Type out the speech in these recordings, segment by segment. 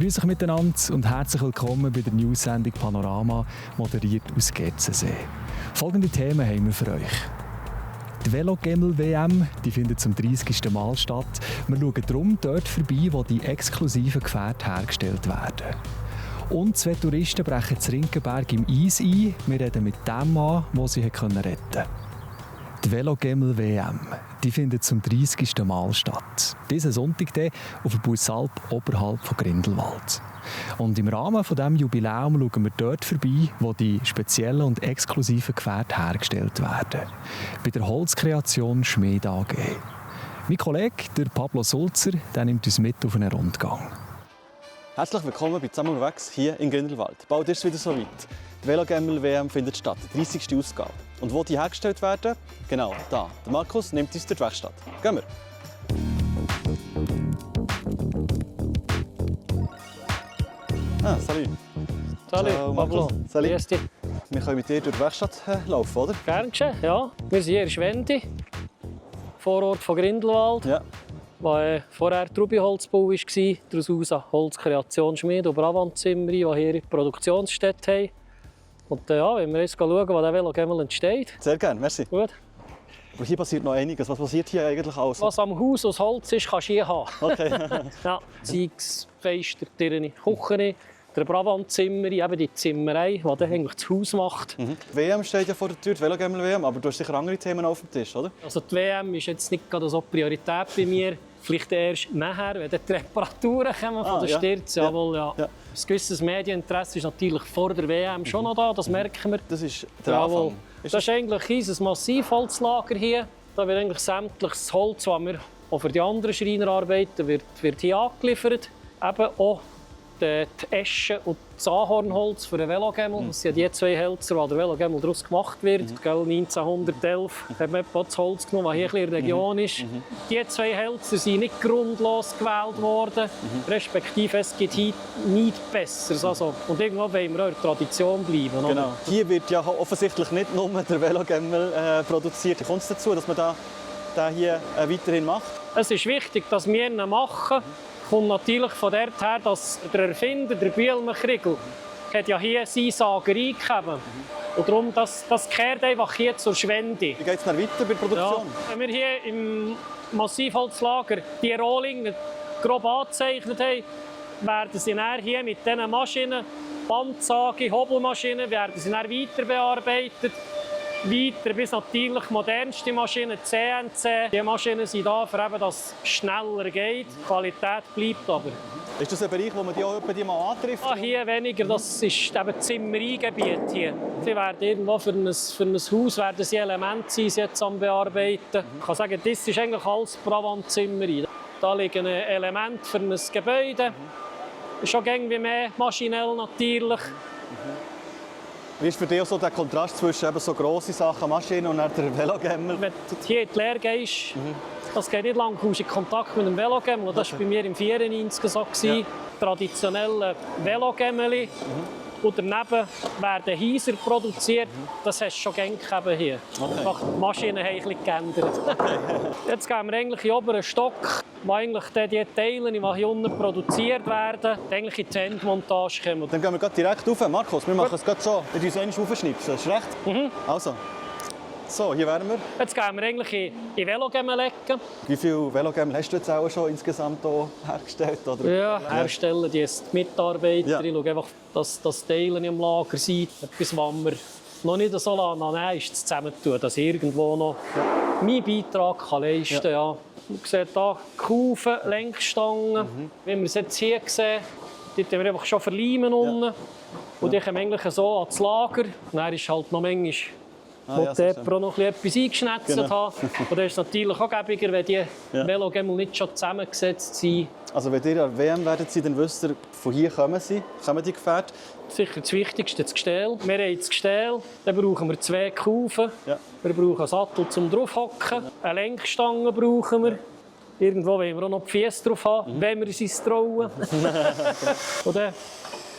Grüß euch miteinander und herzlich willkommen bei der News-Sendung Panorama, moderiert aus Gerzensee. Folgende Themen haben wir für euch. Die Velogemmel-WM findet zum 30. Mal statt. Wir schauen darum dort vorbei, wo die exklusiven Gefährte hergestellt werden. Und 2 Touristen brechen zu Rinkenberg im Eis ein. Wir reden mit dem Mann, der sie retten konnte. Die Velogemmel-WM findet zum 30. Mal statt. Diesen Sonntag auf der Bussalp oberhalb von Grindelwald. Und im Rahmen von diesem Jubiläum schauen wir dort vorbei, wo die speziellen und exklusiven Gefährte hergestellt werden. Bei der Holzkreation Schmied AG. Mein Kollege, der Pablo Sulzer, der nimmt uns mit auf einen Rundgang. Herzlich willkommen bei «Zusammen unterwegs» hier in Grindelwald. Bald ist es wieder soweit. Die Velogemmel-WM findet statt, die 30. Ausgabe. Und wo die hergestellt werden? Genau, da. Der Markus nimmt uns durch die Werkstatt. Gehen wir. Salut. Salut, Ciao, Pablo. Markus. Salut. Grüß dich. Wir können mit dir durch die Werkstatt laufen, oder? Gern geschehen, ja. Wir sind hier in Schwendi, Vorort von Grindelwald, Ja. wo vorher Trubiholzbau war, daraus eine Holzkreation Schmied und Brabantzimmer, die hier Produktionsstätte haben. Und wenn wir jetzt schauen, wo der Velogemmel entsteht. Sehr gerne, merci. Gut. Aber hier passiert noch einiges. Was passiert hier eigentlich alles? Was am Haus aus Holz ist, kannst du hier haben. Okay. Ja, Zeugs, Fenster, Türen, Küche, der Brabantzimmer, eben die Zimmerei, die dann eigentlich das Haus macht. Die WM steht ja vor der Tür, die Velogemmel-WM, aber du hast sicher andere Themen auf dem Tisch, oder? Also die WM ist jetzt nicht gerade so Priorität bei mir. Vielleicht erst nachher, wenn die Reparaturen kommen von der ja. Stirz. Ja. Jawohl, ja. Ja. Ein gewisses Medieninteresse ist natürlich vor der WM schon noch da, das merken wir. Das ist der Jawohl. Anfang. Das ist eigentlich unser Massivholzlager hier. Da wird eigentlich sämtliches Holz, das wir auch für die anderen Schreiner arbeiten, wird hier angeliefert. Eben auch die Esche und das Ahornholz für den Velogemmel. Das sind die 2 Hölzer, die der Velogemmel daraus gemacht wird. 1911 hat man das Holz genommen, das hier ein bisschen in der Region ist. Die 2 Hölzer sind nicht grundlos gewählt worden. Respektive es gibt hier nichts Besseres. Also, und irgendwo wollen wir auch in der Tradition bleiben. Oder? Genau. Hier wird ja offensichtlich nicht nur der Velogemmel produziert. Wie kommt es dazu, dass man da hier weiterhin macht? Es ist wichtig, dass wir ihn machen. Kommt natürlich von dort her, dass der Erfinder, der Bielmer Kriegel, hat ja hier seine Sagerei gegeben. Und darum, das kehrt einfach hier zur Schwendi. Wie geht es dann weiter bei der Produktion? Ja, wenn wir hier im Massivholzlager die Rohlinge grob angezeichnet haben, werden sie dann hier mit diesen Maschinen, Bandsage, Hobelmaschinen, werden sie dann weiter bearbeitet. Weiter bis natürlich modernste Maschinen, CNC. Die Maschinen sind da, für eben, dass es schneller geht. Die Qualität bleibt aber. Ist das ein Bereich, wo man die auch die mal antrifft? Hier weniger, das ist eben das Zimmereigebiet hier. Sie werden irgendwo für ein Haus werden sie Elemente sein, sie jetzt am Bearbeiten. Ich kann sagen, das ist eigentlich alles Brabantzimmer. Da liegen Elemente für ein Gebäude. Ist schon irgendwie mehr maschinell natürlich. Wie ist für dich so der Kontrast zwischen eben so grossen Sachen, Maschinen und dann der Velogemmel? Wenn du hier in die Lehre gehst, das geht nicht lange, du kommst in Kontakt mit dem Velogemmel. Das war bei mir im 1994 so. Ja. Traditionelle Velogemmeli. Und daneben werden Häuser produziert. Das hast du schon gängig hier. Okay. Die Maschinen haben ein bisschen geändert. Jetzt gehen wir eigentlich in den oberen Stock, wo eigentlich die Teile, die hier unten produziert werden, eigentlich in die Endmontage kommen. Dann gehen wir gleich direkt rauf. Markus, wir machen es gerade so. Wir uns einmal aufschnipsen. Ist recht? Also. So, hier wären wir. Jetzt gehen wir eigentlich in die Velogemmel-Ecke. Wie viele Velogemmel hast du jetzt auch schon insgesamt hier hergestellt? Oder? Ja, herstellen, die Mitarbeiter. Ja. Ich schaue einfach, dass das Teile im Lager sind. Etwas, was wir noch nicht so lange nehmen, ist zusammenzutun, dass ich irgendwo noch meinen Beitrag leisten kann. Ja. Man sieht hier Kufen, Lenkstangen. Wie wir es jetzt hier sehen, dort haben wir einfach schon verleimen unten. Und die kommen eigentlich so ans Lager. Dann ist halt noch manchmal ja, der noch etwas eingeschnetzelt haben. Und das ist natürlich auch gäbiger, wenn die Velogemmel nicht schon zusammengesetzt sind. Also wenn ihr an der WM werdet sein, dann wisst ihr, von hier kommen die Gefährte. Sicher das Wichtigste, das Gestell. Wir haben das Gestell, dann brauchen wir 2 Kufen. Ja. Wir brauchen einen Sattel zum draufhocken. Eine Lenkstange brauchen wir. Irgendwo wollen wir auch noch die Füße drauf haben, wenn wir uns trauen. Und dann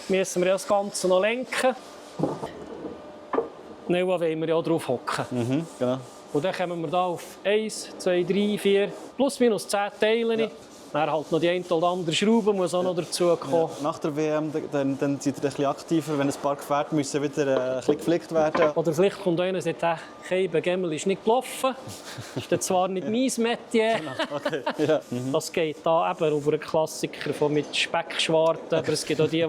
müssen wir das Ganze noch lenken. Dann wollen wir ja drauf hocken. Genau. Und dann kommen wir da auf 1, 2, 3, 4, plus minus 10 Teile. Dann halt noch die eine oder andere Schraube muss auch noch dazu kommen. Ja, nach der WM dann seid ihr ein bisschen aktiver, wenn ein paar Gefährte müssen wieder ein bisschen gepflegt werden. Oder vielleicht kommt einer und sagt, hey, Gemmel ist nicht gelaufen. Das ist zwar nicht mein Metier. Okay. Ja. Das geht da eben über einen Klassiker von mit Speckschwarten. Aber es gibt auch die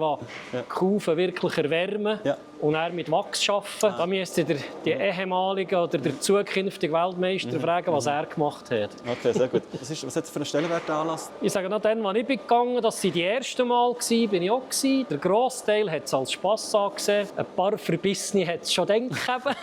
Kufen wirklich erwärmen und dann mit Wachs arbeiten. Da müsst ihr die ehemaligen oder der zukünftige Weltmeister fragen, was er gemacht hat. Okay, sehr gut. Was hat es für einen Stellenwert Anlass? Ich sage noch, dann, als ich gegangen bin, das war die erste Mal, bin ich auch. Der Grossteil hat es als Spass angesehen. Ein paar Verbissene hat es schon gedacht.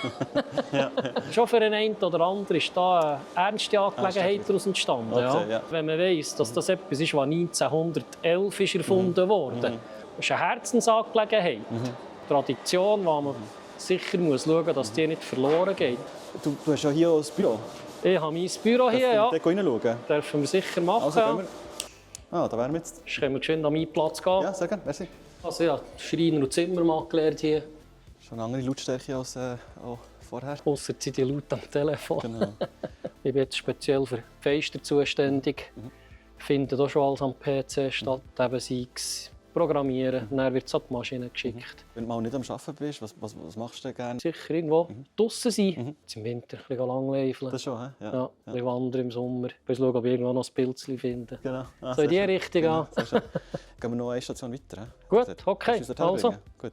Schon für einen oder anderen ist da eine ernste Angelegenheit daraus entstanden. Okay, ja. Wenn man weiss, dass das etwas ist, was 1911 ist erfunden wurde. Das ist eine Herzensangelegenheit. Tradition, wo man sicher muss schauen muss, dass die nicht verloren geht. Du hast ja hier auch das Büro. Ich habe mein Büro hier, ja. Dürfen wir reinschauen? Dürfen wir sicher machen. Also, gehen wir. Ah, da wären wir jetzt. Jetzt können wir geschwind an meinen Platz gehen. Ja, sehr gerne. Merci. Also ja, Schreiner und Zimmermann gelernt hier. Schon eine andere Lautstärke als auch vorher. Ausser sie die Leute am Telefon. Genau. Ich bin jetzt speziell für Fenster zuständig. Finde da schon alles am PC statt. Eben sei es Programmieren, dann wird es an die Maschine geschickt. Wenn du mal nicht am Arbeiten bist, was machst du gerne? Sicher irgendwo draussen sein. Jetzt im Winter ein bisschen langweifeln. Das schon, hä? Ja, ein bisschen wandern im Sommer. Bis schauen, ob ich irgendwo noch ein Pilzchen finde. Genau. Ah, So in die sehr schön. Richtung Genau, an. sehr schön. Gehen wir noch eine Station weiter. Hä? Gut, Kannst okay. du uns dorthin Also. bringen? Gut.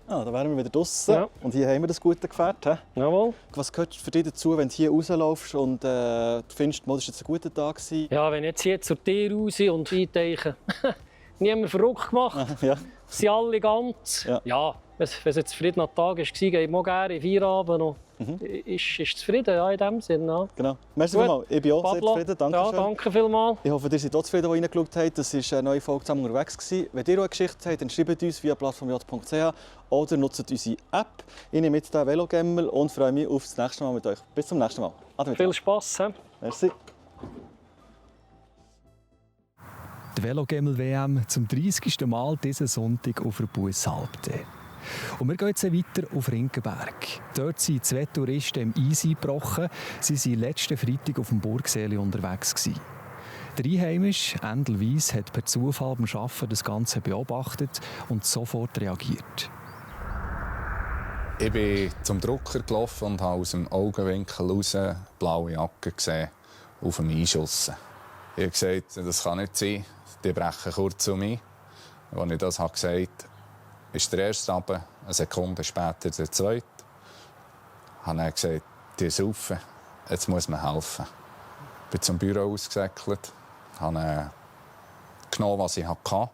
Ah, da wären wir wieder draussen. Ja. Und hier haben wir das gute Gefährt. Hä? Jawohl. Was gehört für dich dazu, wenn du hier rausläufst und du findest, das war jetzt ein guter Tag? Ja, wenn ich jetzt hier zur Tür raus und einteiche, niemand verrückt gemacht. Ja. Sie alle ganz. Ja. Ja, wenn es jetzt zufriedener Tag war, gehe ich auch gerne in Feierabend noch. Ist zufrieden, ja, in dem Sinne. Ja. Genau. Merci Gut. vielmals. Ich bin auch Pablo. sehr zufrieden. Danke Ja, schön. danke vielmals. Ich hoffe, ihr seid auch zufrieden, die reingeschaut habt. Das war eine neue Folge «Zusammen unterwegs». Wenn ihr auch eine Geschichte habt, dann schreibt uns via plattformj.ch oder nutzt unsere App. Ich nehme jetzt den Velogemmel und freue mich auf das nächste Mal mit euch. Bis zum nächsten Mal. Ade Viel Spass. He? Merci. Die Velogemmel-WM zum 30. Mal diesen Sonntag auf der Buessalpte. Und wir gehen jetzt weiter auf Rinkenberg. Dort sind zwei Touristen im Eis eingebrochen. Sie waren letzten Freitag auf dem Burgseeli unterwegs. Der Einheimische, Endel Weiss, hat per Zufall beim Arbeiten das Ganze beobachtet und sofort reagiert. Ich bin zum Drucker gelaufen und habe aus dem Augenwinkel raus eine blaue Jacke gesehen, auf dem Einschussen. Ich habe gesagt, das kann nicht sein, die brechen kurz um mich. Als ich das gesagt habe, ist der erste runter, eine Sekunde später der zweite. Ich habe dann gesagt, die saufen, jetzt muss man helfen. Ich bin zum Büro ausgesäckelt, habe genommen, was ich hatte.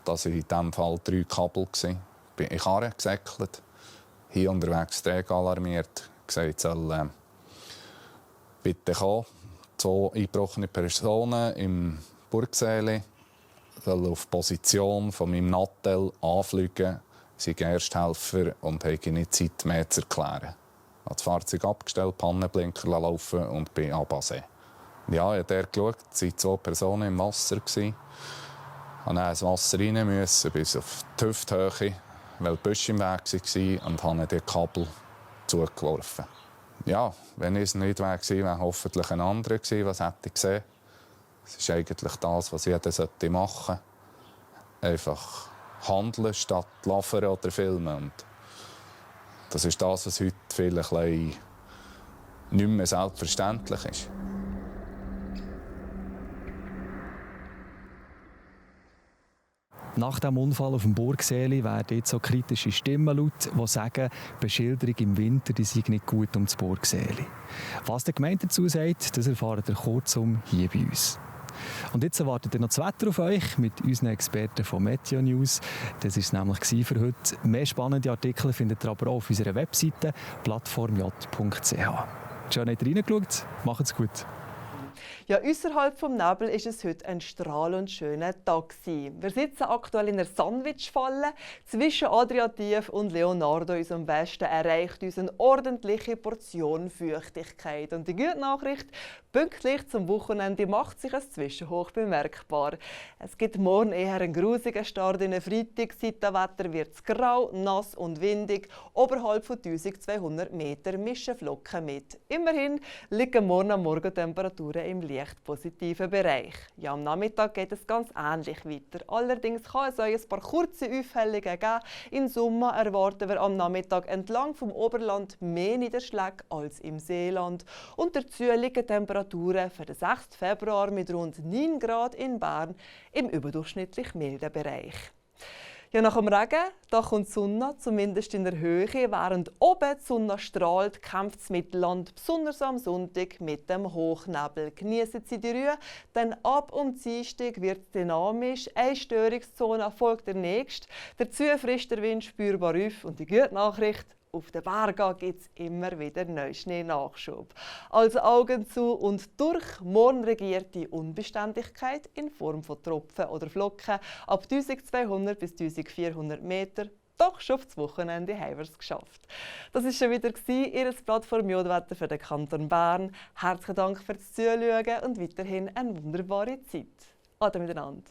Das waren in diesem Fall 3 Kabel. Bin in Karre gesäckelt, hier unterwegs Träger alarmiert, gesagt, soll bitte kommen. 2 eingebrochene Personen im Burgseeli sollen auf die Position von meinem Nattel anfliegen, sind Ersthelfer und haben nicht Zeit mehr zu erklären. Ich habe das Fahrzeug abgestellt, Pannenblinker laufen und bin abbasee. Ja, ich habe dort geschaut, es waren 2 Personen im Wasser. Ich musste dann ins Wasser rein, bis auf die Hüfthöhe, weil die Büsche im Weg waren, und habe die Kabel zugeworfen. Ja, wenn es nicht wäre, wäre hoffentlich ein anderer gewesen, was hätte ich gesehen. Es ist eigentlich das, was jeder machen sollte. Einfach handeln statt laufen oder filmen. Und das ist das, was heute vielleicht nicht mehr selbstverständlich ist. Nach dem Unfall auf dem Burgseeli werden jetzt so kritische Stimmen laut, die sagen, die Beschilderung im Winter die sei nicht gut um das Burgseeli. Was die Gemeinde dazu sagt, das erfahrt ihr kurzum hier bei uns. Und jetzt erwartet ihr noch das Wetter auf euch mit unseren Experten von Meteo News. Das war es nämlich für heute. Mehr spannende Artikel findet ihr aber auch auf unserer Webseite plattformj.ch. Schön, habt ihr reingeschaut. Macht's gut. Ja, außerhalb vom Nebel ist es heute ein strahlend schöner Tag. Wir sitzen aktuell in einer Sandwichfalle. Zwischen Adria Tief und Leonardo, unserem Westen, erreicht uns eine ordentliche Portion Feuchtigkeit. Und die gute Nachricht, pünktlich zum Wochenende macht sich ein Zwischenhoch bemerkbar. Es gibt morgen eher einen grusigen Start in den Freitag. Wetter wird es grau, nass und windig. Oberhalb von 1200 Meter mischen Flocken mit. Immerhin liegen morgen am Morgen Temperaturen im Licht leicht positiven Bereich. Ja, am Nachmittag geht es ganz ähnlich weiter. Allerdings kann es auch ein paar kurze Aufhellungen geben. Im Sommer erwarten wir am Nachmittag entlang vom Oberland mehr Niederschläge als im Seeland. Und dazu liegen Temperaturen für den 6. Februar mit rund 9 Grad in Bern im überdurchschnittlich milden Bereich. Ja, nach dem Regen da kommt die Sonne, zumindest in der Höhe. Während oben die Sonne strahlt, kämpft das Mittelland, besonders am Sonntag, mit dem Hochnebel. Genießen Sie die Ruhe, denn ab Dienstag wird es dynamisch. Eine Störungszone folgt der nächste. Dazu frisst der Wind spürbar auf. Und die gute Nachricht: auf den Bergen gibt es immer wieder Neuschnee-Nachschub. Also Augen zu und durch. Morgen regiert die Unbeständigkeit in Form von Tropfen oder Flocken. Ab 1200 bis 1400 Meter. Doch schon auf das Wochenende haben wir es geschafft. Das war schon wieder Ihr Plattform Jodwetter für den Kanton Bern. Herzlichen Dank fürs Zuschauen und weiterhin eine wunderbare Zeit. Ade miteinander.